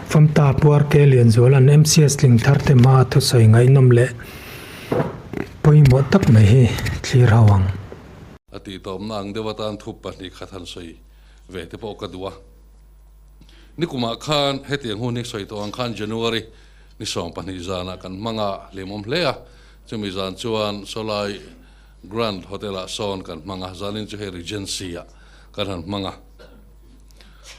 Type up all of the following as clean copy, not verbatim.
Famta Puar Ke Lianzuala'n MCS tling tharte hmaa thusawi ngaihnawm leh pawimawh tak mai hi thlir ho ang. A tihtawpna ang deuh atan thu 2 khat han sawi ve te pawh ka duh a. Nikumah khan hetiang hun hi sawi tawh ang khan January ni 12 zanah kan hmang a, hlimawm hle a. Chumi zan chuan sawlai Grand Hotel-ah sawn kan hmang a, zanin chu hei Regency-ah kan han hmang a.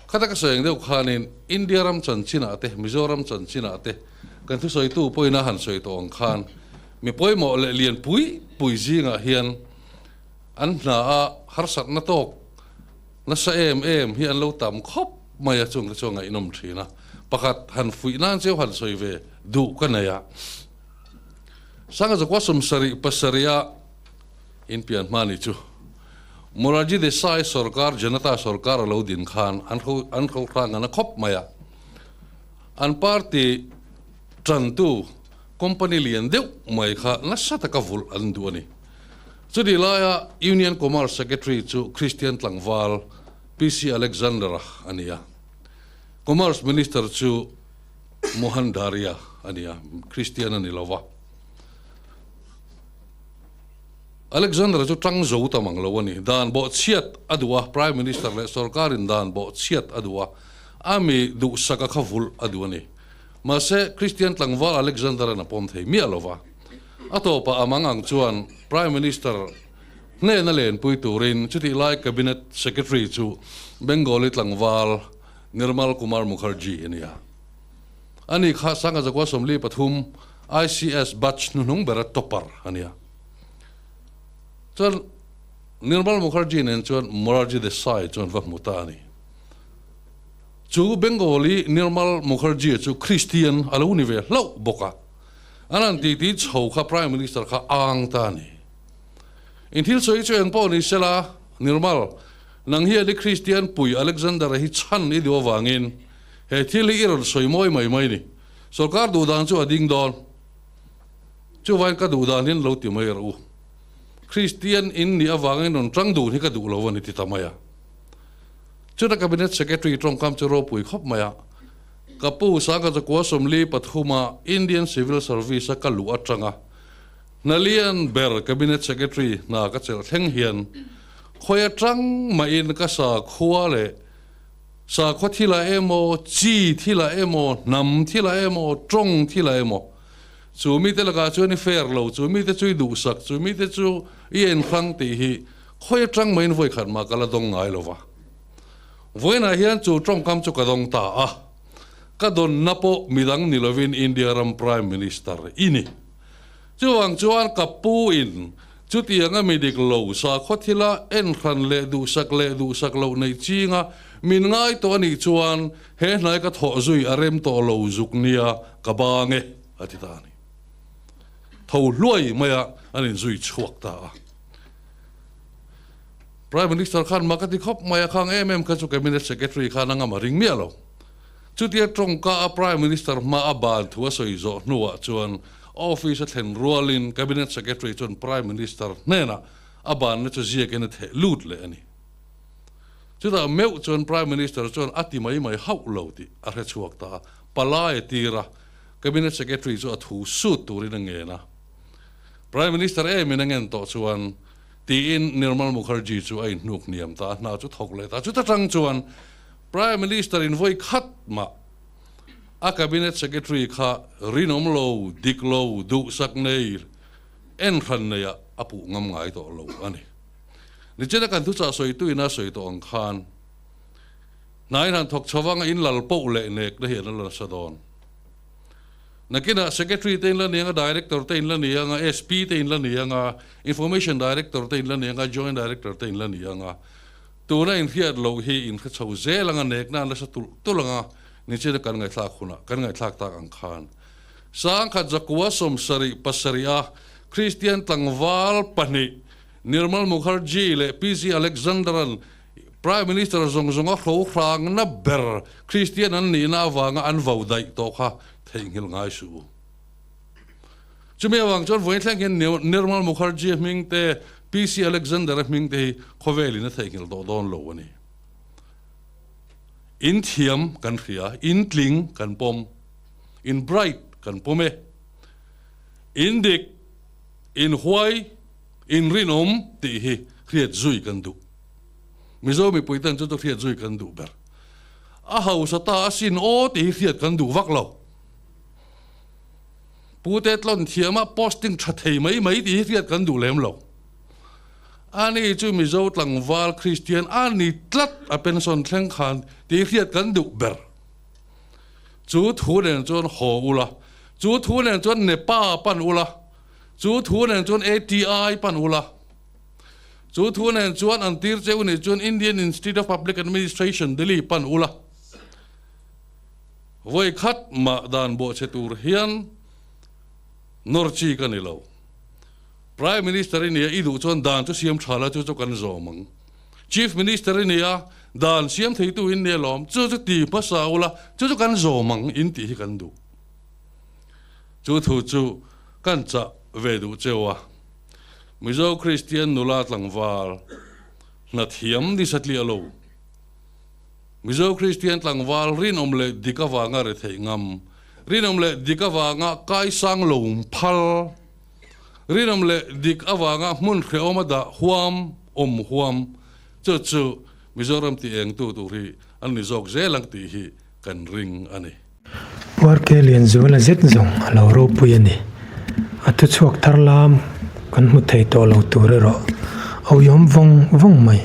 Khata ka sawi ang deuh khanin India ram chanchinah te, Mizoram chanchinah te kan thusawitu pawhin a han sawi tawh ang khan mi pawimawh leh lian pui pui zingah hian an hna a harsatna tawk nasa em em hi an lo tam khawp mai a, chung te chu a ngaihnawm thin a. Pakhat han fuih nan cheu han sawi ve duh ka nei a. Sanga zakua 77 a inpian hma ni chu Morarji Desai sorkar Janata sorkar a lo din khan an hro an hro hrang an a khawp mai a. An party tantu company lian deuh mai kha nasa taka vulh an duh a ni. Chutih laia Union Commerce Secretary chu Christian tlangval PC Alexander-a a ni a. Commerce Minister chu Mohan Dharia a ni a, Christian a ni lo va. Alexander chu tang zo ta mang lo a ni. Dan bawh chhiat a duh a, Prime Minister leh sorkarin dan bawh chhiat a duh a, a mi duhsaka kha vulh a duh a ni. Mahse, Christian tlangval Alexander-a'n a pawm thei miah lo va. A tawpah a mang ang chuan Prime Minister hnena lenpui turin chutih lai Cabinet Secretary chu Bengali tlangval Nirmal Kumar Mukherjee a ni a. Ani kha Sangha Zakua 43 ICS batch hnuhnung bera topper a ni a. Chuan Nirmal Mukherjee nen chuan Morarji Desai chuan va hmu ta a ni. Chu Bengali Nirmal Mukherjee chu Christian a lo ni ve hlauh bawk a. An han titi chho kha Prime Minister kha ang ta a ni. In thil sawi chu eng pawh ni sela, Nirmal, nang hian i Christian pui Alexander-a hi chhan i duh avangin he thil hi i rawn sawi mawi mai mai ni. Sorkar duh dan chu a ding dawn. Chuvain ka duh dan hian lo ti mai rawh u. Christian in nih avangin rawn tang dun hi ka duh lo a ni ti ta mai a. Chuta Cabinet Secretary tawngkam chu ropui khawp mai a, Ka pu Sangha Zakua 43 a Indian Civil Service a ka luh atanga Hnalian ber Cabinet Secretary hna ka chelh thleng hian khawi atang mahin ka sakhua leh sakhua thilah emaw, chi thilah emaw, hnam thilah emaw, tawng thilah emaw chu mite lakah chuan i fair lo, chu mite chu i duhsak, chu mite chu i enhrang tih hi khawi atang mahin vawi khat mah ka la dawng ngai lo va. Vawiinah hian chu tawngkam chu ka dawng ta a, ka dawnna pawh midang ni lovin India ram Prime Minister i ni. Chuvang chuan ka pu in chutianga mi dik lo sakhaw thila enhran leh duhsak leh duhsak loh neih chinga min ngai tawh a nih chuan he hnai ka thawh zui a rem tawh lo zuk nia ka bang e, a ti ta a ni. Tho hluai maia an inzui chhuak ta a. Prime Minister khan mak a ti khawp mai a, khang em em kha chu Cabinet Secretary khan a ngam a ring miah lo. Chutia tawngka a Prime Minister hma a ban thu a sawi zawh hnuah chuan office a thlen rualin Cabinet Secretary chuan Prime Minister hnenah a banna chu ziakin a theh lut leh a ni. Chutah meuh chuan Prime Minister chuan a ti mai mai hauh lo tih a hre chhuak ta a, palai a tir a, Cabinet Secretary chu a thu sut turin a ngen a. Prime Minister emin a ngen tawh chuan tiin Nirmal Mukherjee chu a inhnuk hniam ta a, hna chu thawk leh ta. Chuta tang chuan Prime Minister in vawi khat mah a Cabinet Secretary kha rinawm lo, dik lo, duhsak nei, enhran nei ah a puh ngam ngai tawh lo a ni. Nichina kan thuchah sawituin a sawi tawh ang khan hnaiin han thawk chho vanga in lal poh leh nek na hian a la nasa dawn. Nakinah Secretary te in la ni anga, Director te in la ni anga, SP te in la ni anga, Information Director te in la ni anga, Joint Director te in la ni anga, Tuna inhriat loh hi inhre chho zel anga nekna an la sa tulh tulh anga nichina kan ngaihthlak hunah kan ngaihthlak tak ang khan 1000 zakua 77 a Kristian tlangval pahnih Nirmal Mukherjee leh PC Alexander-a'n Prime Minister zawng zawnga hro hrangna ber Kristian an nihna avanga an vo daih tawh kha theihnghilh ngai suh u. Chumi avang chuan vawiin thleng hian Nirmal Mukherjee hming te, PC Alexander-a hming te hi khawvelin a theihnghilh tawh dawn lo a ni. In thiam kan hria, in tling kan pawm, in bright kan pawm e. In dik, in huai, in rinawm tih hi hriat zui kan duh. Mizo mipui ten chu chu hriat zui kan duh ber. A hausa ta asin aw tih hi hriat kan duh vak lo. Pute tlawn thiama posting tha thei mai mai tih hi hriat kan duh lem lo. Ani chu Mizo tlangval Kristian a ni tlat a pension thleng khan tih hriat kan duh ber. Chu thu nen chuan haw ula, chu thu nen chuan Nepa pan ula, chu thu nen chuan ATI pan ula, chu thu nen chuan an tir cheu nih chuan Indian Institute of Public Administration, Delhi pan ula. Vawi khat mah dan bawhchhe tur hian nawr chi ka ni lo. Prime Minister i nia i duh chuan dan chu siam tha la chu chu kan zawm ang. Chief Minister i nia dan siam theitu in nia lawm chu chu ti hmasa ula chu chu kan zawm ang in tih hi kan duh. Chu thu chu kan chah ve duh cheu a. Mizo Kristian nula tlangval hna thiam ni satliah lo. Mizo Kristian tlangval rinawm leh dik avanga retheih ngam, rinawm leh dik avanga kaisang lo phal. Rinawm leh dik avanga hmun hrehawm a dah huam, awm huam, chu chu Mizoram ti engtu tur hi an ni zawk zel ang tih hi kan ring a ni. Puarke Lianzuala zet zawng a lo ropui a ni. A thuchhuak thar lam kan hmu thei tawh lo tur erawh a uiawm vawng vawng mai.